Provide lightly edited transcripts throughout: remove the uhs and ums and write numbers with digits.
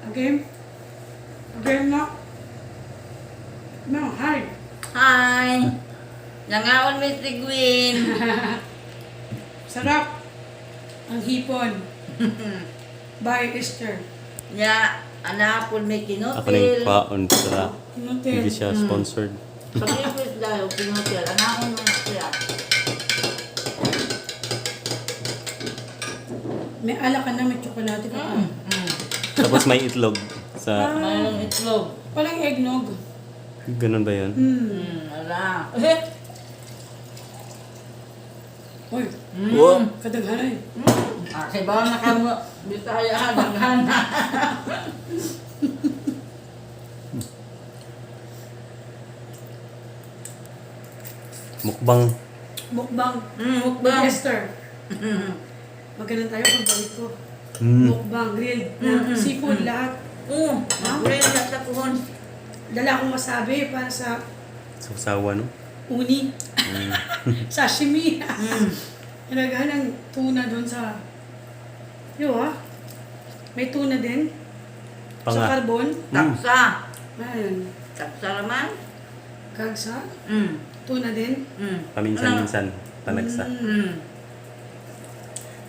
Again? Again na? No, hi. Hi! Nangaon mi si Gwen. Sarap. Ang hipon. Bye, Esther. Nya, anapon may Ako na yung kinutil. paon sa Kinutil. hindi siya sponsored. Pag-request dahil kinutil. Anahon mo na siya. May alak ka na, may tsokolate ka pa. Tapos may itlog sa Mayroong itlog. Walang eggnog. Ganun ba 'yun? Ala. Eh! Uy, Wow. kadaghan eh. Ah, kay ba na kamo Bisaya daghan na. Mukbang. Mukbang. Mukbang. Esther. Maganda tayo pagbalik ko. Mukbang, grilled, na seafood, lahat. Nagre na sa kuhon. Dala akong wasabi para sa Sausawa, no? uni. Sashimi. Nilagahan ng tuna doon sa... Yo ah. May tuna din. Sa Panga. carbon. Taksa. Ayun. Taksa raman. Kagsa. Tuna din. Paminsan-minsan panagsa.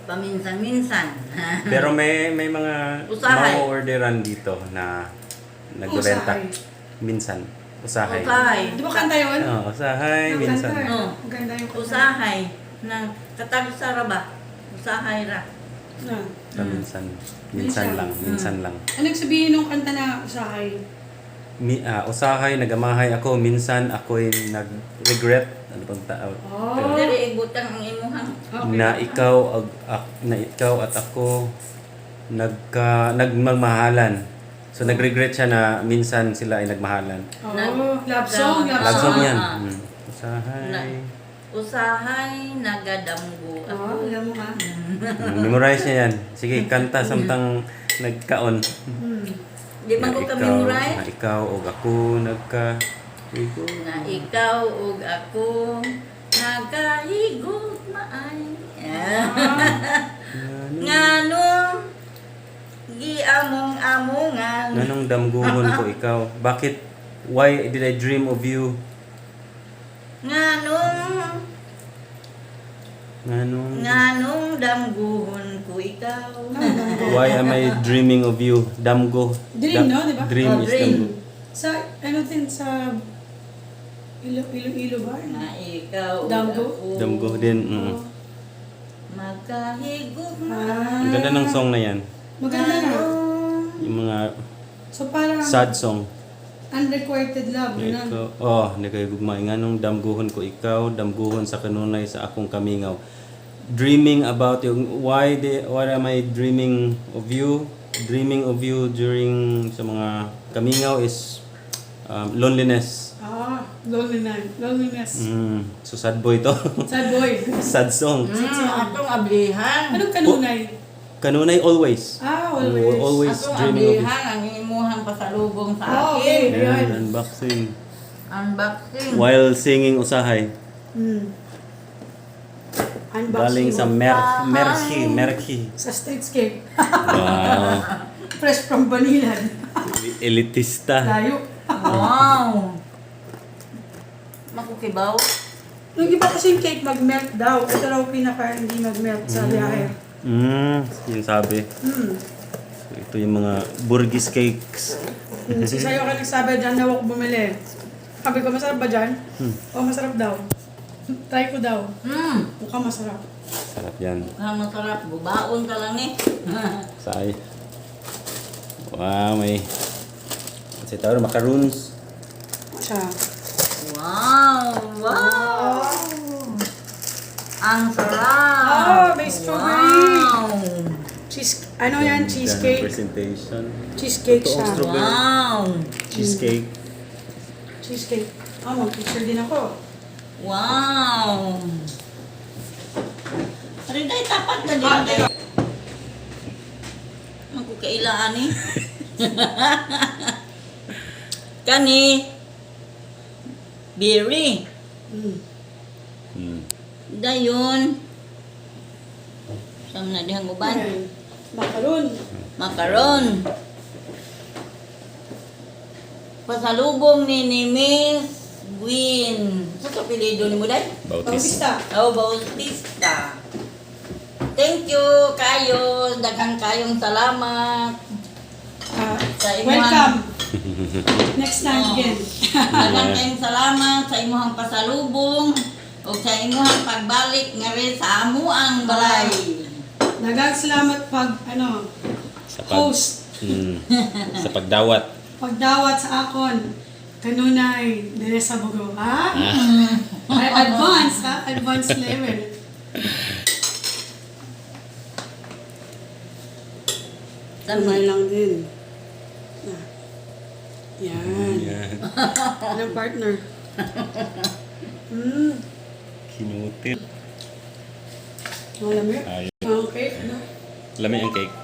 Paminsan-minsan. Pero may mga Usahay. ma-orderan dito na nagbebenta. Usahay. Minsan. Usahay. Usahay. Di ba kanta yun? Oo, usahay, Yung minsan. kanta eh. Oo. Maganda yung kanta. Usahay. Nang katagsa ra ba? Usahay ra. Na. Paminsan. Minsan lang, minsan lang. Anong sabihin nung kanta na usahay? Usahay, nagamahay ako, minsan ako'y nag-regret. Ano bang tao? Oh. Diri ibutang ang imuhang. Okay. Na ikaw na ikaw at ako nagmamahalan. So nag-regret siya na minsan sila ay nagmahalan. Oh, love song, love Love song. song yan. Ah. Usahay. Usahay nagadamgo Oh, ako. alam mo ka. Memorize niya yan. Sige, kanta samtang nagkaon. Di man Na ko ikaw- ka-memorize. Na ikaw og ako nagka Igo. Na ikaw ug ako nagahigot maay. Nganong giamong-amongan. Nganong damguhon ko ikaw? Bakit? Why did I dream of you? Nganong Nganong nganong damguhon ko ikaw. Why am I dreaming of you? Damgo. Dream, no? Di ba? Dream Oh, is dream. damgo. Sa, ano din sa Ilo, Ilo, Ilo ba? Na ikaw ug Damgo? ako Damgo din. Magkahigot Ah, Ang ganda ng song na yan. Maganda nga. Yung mga So parang sad song. Unrequited love, Na ganun. ikaw, oh, hindi kayo gugmay. Nganong damguhon ko ikaw, damguhon sa kanunay sa akong kamingaw. Dreaming about yung why am I dreaming of you? Dreaming of you during sa mga kamingaw is loneliness. Ah, lonely night, loneliness. So sad boy to. Sad boy. Sad song. Atong ablihan. Anong kanunay? Kanunay always. Ah, always. Always Atong dreaming of you. ablihan ang imuhang pasalubong sa Oh, akin. okay. Ayan. Ayan, unboxing. Unboxing. While singing usahay. Unboxing. Galing sa Merchi, Merchi. Sa streetscape. Wow. Fresh from Banilad. Elitista. Layo. Wow. Makukibaw. Yung iba kasi yung cake mag-melt daw. Ito raw pinaka hindi mag-melt sa biyahe. Yung sabi. So, ito yung mga burgis cakes. Si Sayo ka nagsabi, dyan daw ako bumili. Sabi ko, masarap ba dyan? Oh, masarap daw. Try ko daw. Mukhang masarap. Sarap yan. Mukhang masarap. Bubaon ka lang eh. Say. Wow, may kasi tawag macaroons. Siya. Wow! Wow! Ang sarap! Oh, may strawberry! Wow! Cheese, ano yan? Ganda ng Cheesecake. presentation. Cheesecake Totoong siya. strawberry. Wow! Cheesecake. Cheesecake. Oh, mag-picture din ako. Wow! Ariday, tapat na din tayo. Magkukailaan eh. Kani, berry. Dayon. Saan na dihang uban? Ayan. Macaron. Macaron. pasalubong ni Miss Gwen. Sa ka apelyido nimo day? Bautista. Bautista. Oh, Bautista. Thank you kayo. Daghang kayong salamat. Ah, Sa imuhang- welcome. Next time again. Daghang kayong salamat sa imuhang pasalubong ug sa imuhang pagbalik ngari sa amuang balay. Daghang salamat pag ano, Sa pag, host, sa pagdawat. Pagdawat sa akon kanunay dire sa Bogo. Ha? Ay, advance ha? Advance level. Kamay lang din. Ah. Yan. Yan. Anong partner? Kinutil. Malamig. Ayun. Okay. Ano? Lami ang cake.